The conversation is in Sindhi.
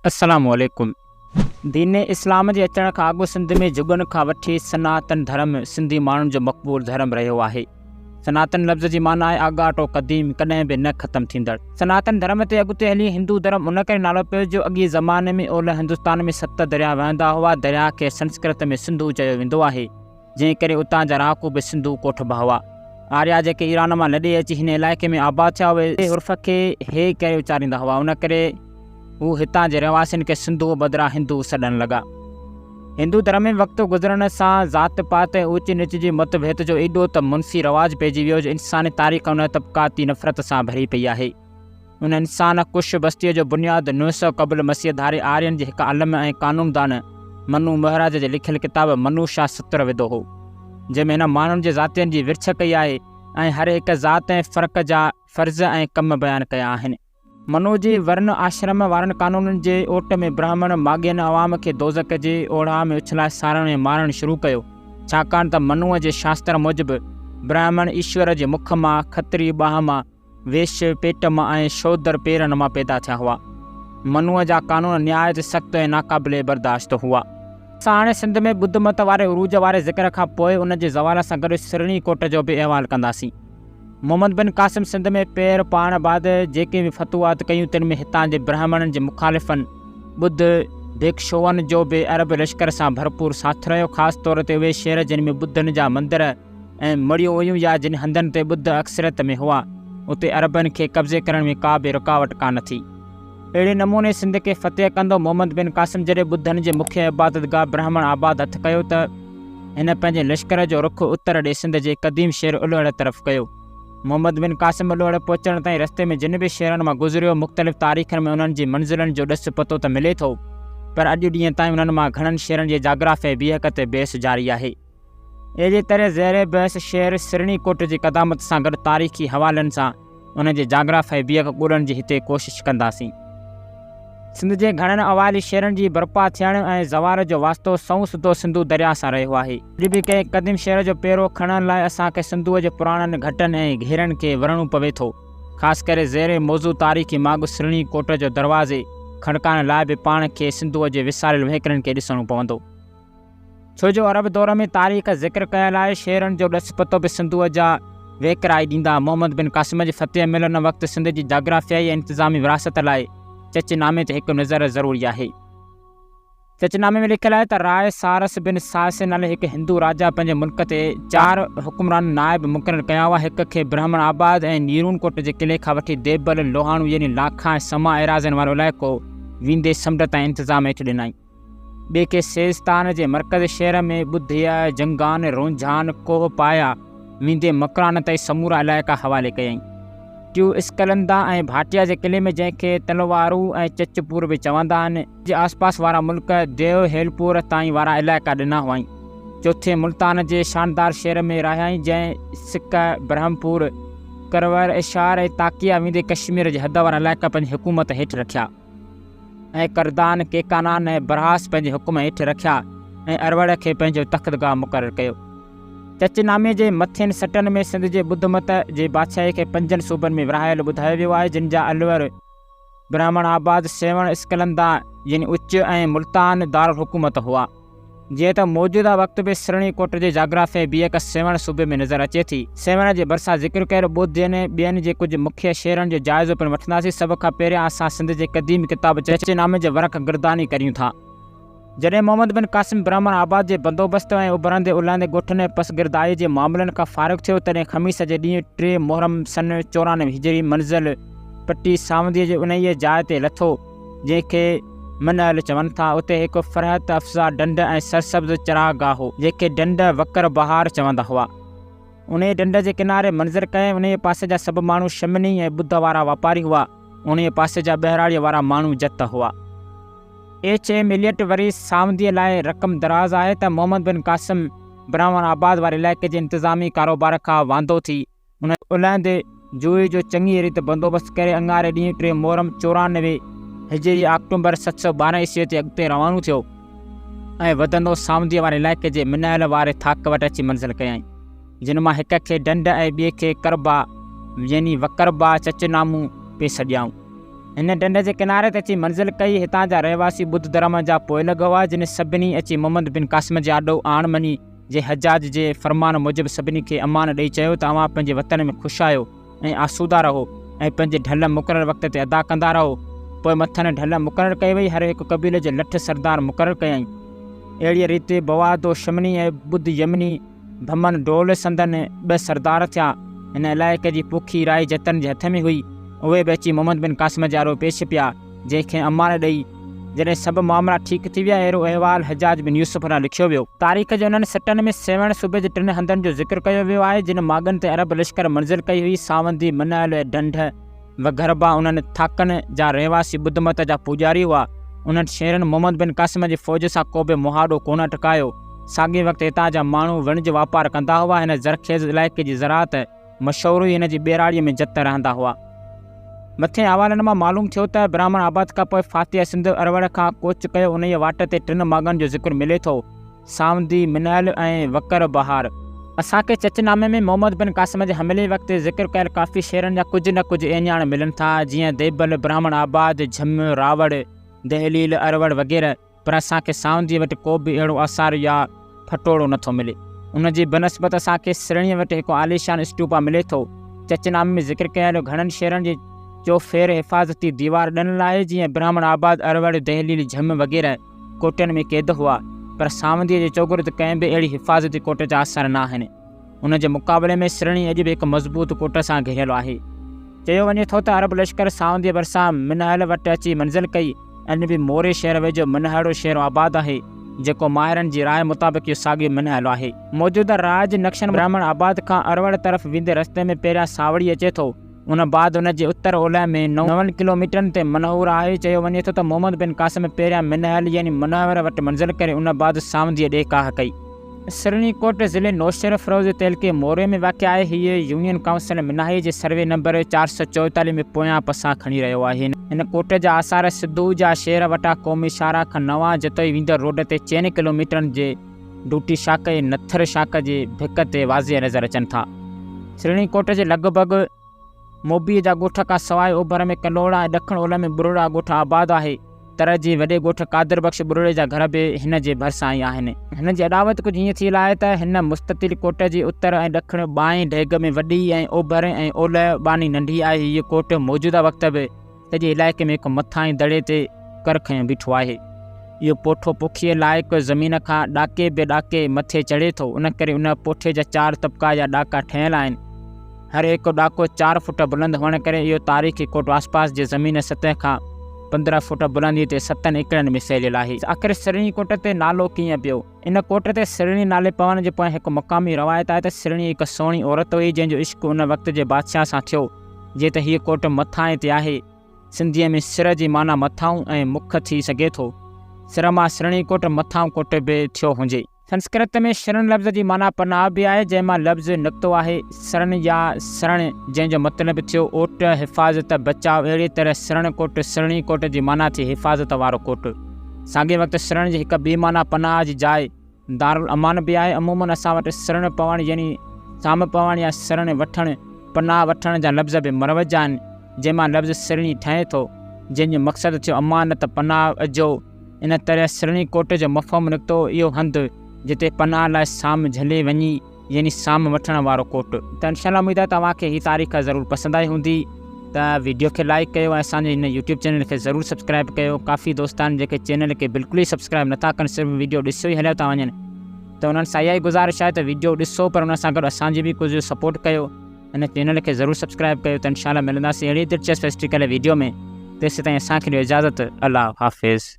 السلام عليڪم. دين اسلام جي اچڻ کان اڳ سنڌ ۾ جڳن کان وٺي سناتن ڌرم سنڌي ماڻهن جو مقبول ڌرم رهيو آهي. سناتن لفظ جي معنيٰ آهي آڳاٽو، قديم، ڪڏهن به نه ختم ٿيندڙ. سناتن ڌرم تي اڳتي هلي هندو ڌرم ان ڪري نالو پيو جو اڳئين زماني ۾ اولهه هندستان ۾ ست درياء وهندا هئا، درياء کي سنسڪرت ۾ سنڌو چيو ويندو آهي. جنهن ڪري اتان جا رهاڪو به سنڌو ڪوٺبا هئا. آريا جيڪي ايران مان لڏي اچي هن علائقي ۾ آباد ٿيا اهي حرف کي هي ڪري اچاريندا هئا ان ڪري هو هتان جي رهواسين کي سنڌوء بدران هندو سڏڻ لڳا. هندو ڌرم ۾ وقت گذرڻ سان ذات پات ۽ اوچ نيچ جي مت ڀيد جو ايڏو ته منفي رواج پئجي ويو جو انساني تاريخ ان طبقاتي نفرت سان ڀري پئي آهي. ان انسان ڪش بستيء جو بنياد 900 قبل مسيح ڌاري آرين جي هڪ عالم ۽ قانوندان منو مهراج جي لکيل ڪتاب منوشا ستر وڌو هو، جنهن ۾ هن ماڻهن جي ذاتين جي ورڇ ڪئي آهي ۽ هر هڪ ذات ۽ فرق جا فرض ۽ ڪم بيان ڪيا آهن. منو جي ورن آشرم وارن قانونن جي اوٽ ۾ برهمڻ ماڳهين عوام کي دوزخ جي اوڙاهه ۾ اڇلائي ساڙڻ ۽ مارڻ شروع ڪيو، ڇاڪاڻ ته منوء جي شاستر موجب برهمڻ ايشور جي مک مان، کتري ٻانهن مان، ويش پيٽ مان ۽ شودر پيرن مان پيدا ٿيا هئا. منوء جا قانون نهايت سخت ۽ ناقابل برداشت هئا. اسان هاڻي سنڌ ۾ ٻڌ مت واري عروج واري ذڪر کان پوء ان جي زوال سان گڏ سرڻي ڪوٽ جو به احوال ڪنداسين. محمد بن قاسم سنڌ ۾ پير پائڻ بعد جيڪي به فتوحات ڪيون تن ۾ هتان جي برهمڻن جي مخالفن ٻڌ ڀڪشوئن جو به عرب لشڪر سان ڀرپور ساٿ رهيو خاص طور تي اهي شهر جن ۾ ٻڌن جا مندر ۽ مڙهيون هيون يا جن هنڌن تي ٻڌ اڪثريت ۾ هئا، اتي عربن کي قبضي ڪرڻ ۾ ڪا به رڪاوٽ ڪا نه ٿي. اهڙي نموني سنڌ کي فتح ڪندو محمد بن قاسم جڏهن ٻڌن جي مکيه عبادتگاهه برهمڻ آباد هٿ ڪيو ته هن پنهنجي لشڪر جو رخ اتر ڏي سنڌ جي قديم شهر الهڙ طرف ڪيو. محمد بن قاسم الهڙ پهچڻ تائين رستي ۾ جن به شهرن مان گذريو، مختلف تاريخن ۾ انهن جي منزلن جو ڏس پتو ته ملي ٿو، پر اڄ ڏينهن تائين انهن مان گهڻن شهرن جي جاگرافيائي بيهڪ تي بحث جاري آهي. اهڙيء طرح زير بحث شعر سرڻي ڪوٽ جي قدامت سان گڏ تاريخي حوالن سان ان جي جاگرافيائي بيهڪ ڳولڻ جي هتي ڪوشش ڪنداسين. سنڌ جي گهڻن اوائلي شعرن جي برپا ٿيڻ ۽ زوال جو واسطو سنئون سڌو سنڌو درياء سان رهيو آهي. اڄ به ڪنهن قديم شعر جو پيرو کڻڻ لاء اسان کي سنڌوء جي پراڻن گهٽن ۽ گهيرن کي ورڻو پوي ٿو. خاص ڪري زير موضوع تاريخي ماڳ سرڻي ڪوٽ جو دروازي کڙڪائڻ لاء به پاڻ کي سنڌوء جي وساريل وهڪرن کي ڏسڻو پوندو. ڇو جو عرب دور ۾ تاريخ ذڪر ڪيل آهي، شعرن جو ڏس پتو به سنڌوء جا وهڪرا ئي ڏيندا. محمد بن قاسم جي فتح مهل ان وقت سنڌ جي جاگرافيائي ۽ انتظامي وراثت لاء چچ نامي تي هڪ نظر ضروري آهي. چچ نامي ۾ لکيل آهي ته راء سارس بن سائسي نالي هڪ هندو راجا پنهنجي ملڪ تي چار حڪمران نائب مقرر ڪيا هئا، هڪ کي برهمڻ آباد ۽ نيرون ڪوٽ جي قلعي کان وٺي ديبل، لوهاڻو يعني لاکا ۽ سما ايراضين وارو علائقو ويندي سمنڊ تائين انتظام هيٺ ڏنائين. ٻئي کي سيستان جي مرڪزي شهر ۾ ٻڌيا، جنگان، رونجهان، ڪوهه پايا، ويندي مڪران تائين سمورا علائقا حوالي ڪيائين. ٽيون اسڪلندا ۽ ڀاٽيا جي قلعي ۾ جنهن کي تلوارو ۽ چچپور به چوندا آهن، جي آسپاس وارا ملڪ ديو هيلپور تائين وارا علائقا ڏنا هئائين. چوٿين ملتان جي شاندار شهر ۾ رهيائين جنهن سڪه، برهمپور، ڪرور، اشار ۽ تاڪيا ويندي ڪشمير جي حد وارا علائقا پنهنجي حڪومت هيٺ رکيا. ۽ ڪردان، ڪيڪانان ۽ برهاس پنهنجي حڪم هيٺ رکيا ۽ اروڙ کي پنهنجو تختگاهه مقرر ڪيو. چچ نامي جي مٿين سٽن ۾ سنڌ جي ٻڌ مت جي بادشاهيء کي پنجن صوبن ۾ ورهايل ٻڌايو ويو آهي، جن جا الور، برهمڻ آباد، سيوهڻ، اسڪلندا يعني اچ ۽ ملتان دارالحڪومت هئا. جيئن ته موجوده وقت به سرڻي ڪوٽ جي جاگرافيائي بيهڪ سيوهڻ صوبي ۾ نظر اچي ٿي. سيوهڻ جي ڀرسان ذڪر ڪيل ٻوڌين ٻين جي ڪجهه مکيه شهرن جو جائزو پڻ وٺنداسين. سڀ کان پهريان اسان سنڌ جي قديم ڪتاب چچ نامي جي ورق گرداني ڪريون ٿا. جڏهن محمد بن قاسم برهمڻ آباد جي بندوبست ۽ اڀرندي الهندي ڳوٺن ۽ پسگردائيء جي معاملن کان فارغ ٿيو، تڏهن خميس جي ڏينهن ٽي محرم سن 94 هجري منزل پٽي ساونديء جي انهيء جاء تي لٿو، جنهن کي منهل چون ٿا، اتي هڪ فرحت افزا ڍنڍ ۽ سرسبز چراگاهه هو، جنهن کي ڍنڍ وڪر بهار چوندا هئا. انهيء ڍنڍ جي ڪناري منظر ڪيائين. انهيء پاسي جا سڀ ماڻهو شمني ۽ ٻڌ وارا واپاري هئا. انهيء پاسي جا ٻهراڙيء وارا ماڻهو جت هئا. ايڇ ايم ايليٽ وري ساونديء لاء رقم دراز آهي ته محمد بن قاسم براهمڻ آباد واري علائقي جي انتظامي ڪاروبار کان واندو ٿي، ان الهندي جوئي جو چڱيء ريت بندوبست ڪري اڱاري ڏينهن ٽي محرم 94 هجري آڪٽومبر 712 عيسويء تي اڳتي روانو ٿيو ۽ وڌندو سامنديء واري علائقي جي منهل واري ٿاڪ وٽ اچي منزل ڪيائين، جن مان هڪ کي ڍنڍ ۽ ٻئي کي ڪربا يعني وڪربا چچ نامون پئي سڏيائون. هن ڍنڍ جي ڪناري تي اچي منزل ڪئي. هتان جا رهواسي ٻڌ ڌرم جا پوئلڳ هئا، جن سڀني اچي محمد بن قاسم جي آڏو آڻ مڃي، جنهن حجاج جي فرمان موجب سڀني کي امان ڏئي چيو ته اوهان پنهنجي وطن ۾ خوش آهيو ۽ آسودا رهو ۽ پنهنجي ڍل مقرر وقت تي ادا ڪندا رهو. پوء مٿن ڍل مقرر ڪئي وئي، هر هڪ قبيلي جي لٺ سردار مقرر ڪيائين. اهڙيء ريت بوادو شمني ۽ ٻڌ يمني ڀمن ڊول سندن ٻه سردار ٿيا. هن علائقي جي پوکي راهي جتن جي هٿ ۾ هئي. اهي به اچي محمد بن قاسم جي آڏو پيش پيا، جنهن کين امان ڏئي. جڏهن سڀ معاملا ٺيڪ ٿي ويا، اهڙو احوال حجاج بن يوسف ڏانهن لکيو ويو. تاريخ جي انهن سٽن ۾ سيوهڻ صوبي جي ٽن هنڌن جو ذڪر ڪيو ويو آهي، جن ماڳن تي عرب لشڪر منزل ڪئي هئي، ساوندي، منهل ۽ ڍنڍ. وگهربا انهن ٿاڪن جا رهواسي ٻڌ مت جا پوڄاري هئا. انهن شيرن محمد بن قاسم جي فوج سان ڪو به مهاڏو ڪونه اٽڪايو. ساڳئي وقت هتان جا ماڻهو وڻج واپار ڪندا هئا. هن زرخيز علائقي جي زراعت مشهور هئي. هن جي ٻهراڙيء ۾ جت رهندا هئا. مٿين حوالن مان معلوم ٿيو ته براهمڻ آباد کان پوء فاتح سنڌ اروڙ کان ڪوچ ڪيو. انهيء واٽ تي ٽن ماڳن جو ذڪر ملي ٿو. ساوندي، منهل ۽ وڪر بهار. اسان کي چچ نامي ۾ محمد بن قاسم جي حملي وقت ذڪر ڪيل ڪافي شعرن جا ڪجهه نه ڪجهه اهڃاڻ ملن ٿا، جيئن ديبل، براهمڻ آباد، جھم، راوڙ، دهليل، اروڙ وغيره، پر اسان کي ساونديء وٽ ڪو به اهڙو آثار يا ڦٽوڙو نه ٿو ملي. ان جي بنسبت اسان کي سرڻيء وٽ هڪ عاليشان اسٽوپا ملي ٿو. چچ نامي ۾ ذڪر ڪيل گهڻن شعرن جي چوڦير حفاظتي ديوار ڏنل آهي، جيئن براهمڻ آباد، اروڙ، دهليل، جھم وغيره. ڪوٽن ۾ قيد هئا، پر ساونديء جي چوگرد ڪنهن به اهڙي حفاظتي ڪوٽ جا آثار نه آهن. ان جي مقابلي ۾ سرڻي اڄ به هڪ مضبوط ڪوٽ سان گهيريل آهي. چيو وڃي ٿو ته عرب لشڪر ساونديء ڀرسان منهل وٽ اچي منزل ڪئي. اڄ به موري شهر ويجهو منهڙو شهر آباد آهي، جيڪو ماهرن جي راء مطابق اهو ساڳيو منهل آهي. موجوده راء جي نقشن براهمڻ آباد کان اروڙ طرف ويندي رستي ۾ پهريان ساوڙي اچي ٿو. ان بعد ان جي اتر اولهه ۾ نون ڪلوميٽرن تي منهور آهي. چيو وڃي ٿو ته محمد بن قاسم پهريان منهل يعني منهور وٽ منزل ڪري ان بعد ساونديء ڏي ڪاهه ڪئي. سرڻي ڪوٽ ضلعي نوشهروفيروز جي تعلقي موري ۾ واقع آهي. هيء يونين ڪائونسل مناهي جي سروي نمبر 444 ۾ پويان پساهه کڻي رهيو آهي. هن ڪوٽ جا آثار سڌو جا شهر وٽان قومي شاهراهه کان نوان جتوئي ويندڙ روڊ تي چئن ڪلوميٽرن جي ڊوٽي شاخ ۽ نٿر شاخ جي ڀڪ تي واضح نظر اچن ٿا. سرڻي ڪوٽ جي لڳ ڀڳ موبيء جا ڳوٺ کان سواء اوڀر ۾ ڪلهوڙا ۽ ڏکڻ اولهه ۾ ٻرڙا ڳوٺ آباد آهي. تر جي وڏي ڳوٺ قادر بخش ٻرڙي جا گهر به هن جي ڀرسان ئي آهن. هن جي اڏاوت ڪجهه هيئن ٿيل آهي ته هن مستطيل ڪوٽ جي اتر ۽ ڏکڻ ٻانهين ڊيگهه ۾ وڏي ۽ اوڀر ۽ اولهه ٻانهين ننڍي آهي. هيء ڪوٽ موجوده وقت به سڄي علائقي ۾ هڪ مٿانهين دڙي تي ڪر کنيو بيٺو آهي. اهو پوٺو پوکيء لائق زمين کان ڏاڪي به ڏاڪي مٿي چڙهي ٿو، ان ڪري ان پوٺي جا چار طبقا يا ڏاڪا ٺهيل آهن. هر هڪ ڏاڪو چار فوٽ بلند هئڻ ڪري اهو تاريخي ڪوٽ آسپاس جي زمين سطح کان 15 فوٽ بلنديء تي ستن ايڪڙن ۾ ڦهليل آهي. آخر سرڻي ڪوٽ تي نالو ڪيئن پيو؟ ان ڪوٽ تي سرڻي نالي پوڻ جي پويان هڪ مقامي روايت آهي ته سرڻي هڪ سهڻي عورت هئي، جنهن جو عشق ان وقت جي بادشاهه سان ٿيو. جيئن ته هيء ڪوٽ مٿانهين تي آهي. سنڌيء ۾ سر جي معنيٰ مٿانهون ۽ مک ٿي سگهي ٿو. سر مان سرڻي ڪوٽ، مٿانهون ڪوٽ به ٿيو هجي. سنسڪرت ۾ شرڻ لفظ جي معنيٰ پناهه به آهي، جنهن مان لفظ نڪتو آهي سرڻ يا سرڻ، جنهن جو مطلب ٿيو اوٽ، حفاظت، بچاء. اهڙيء طرح سرڻ ڪوٽ، سرڻي ڪوٽ جي معنيٰ ٿي حفاظت وارو ڪوٽ. ساڳئي وقت سرڻ جي هڪ ٻي معنيٰ پناهه جي جاء، دارالامان به آهي. عموماً اسان وٽ سرڻ پوڻ يعني سام پوڻ يا سرڻ وٺڻ، پناهه وٺڻ جا لفظ به مروج آهن، جنهن مان لفظ سرڻي ٺهي ٿو، جنهن جو مقصد ٿيو امانت، پناهه، اجهو. ان طرح سرڻي ڪوٽ جو مفهوم نڪتو اهو هنڌ جتي پناهه لاء سام جهلي وڃي يعني سام وٺڻ وارو ڪوٽ. ته انشاء الله اميد آهي ته اوهان کي هي تاريخ ضرور پسند آئي هوندي ته ويڊيو کي لائيڪ ڪيو ۽ اسان جي هن يوٽيوب چينل کي ضرور سبسڪرائب ڪيو ڪافي دوست آهن جيڪي چينل کي بلڪل ئي سبسڪرائب نٿا ڪن صرف ويڊيو ڏسو ئي هليا ٿا وڃن ته انهن سان اها ئي گذارش آهي ته ويڊيو ڏسو پر ان سان گڏ اسان جي به ڪجهه سپورٽ ڪيو هن چينل کي ضرور سبسڪرائب ڪيو ته انشاء الله ملنداسين اهڙي دلچسپ هسٽريڪل ويڊيو ۾ تيسيتائين اسان کي ڏيو اجازت الله حافظ.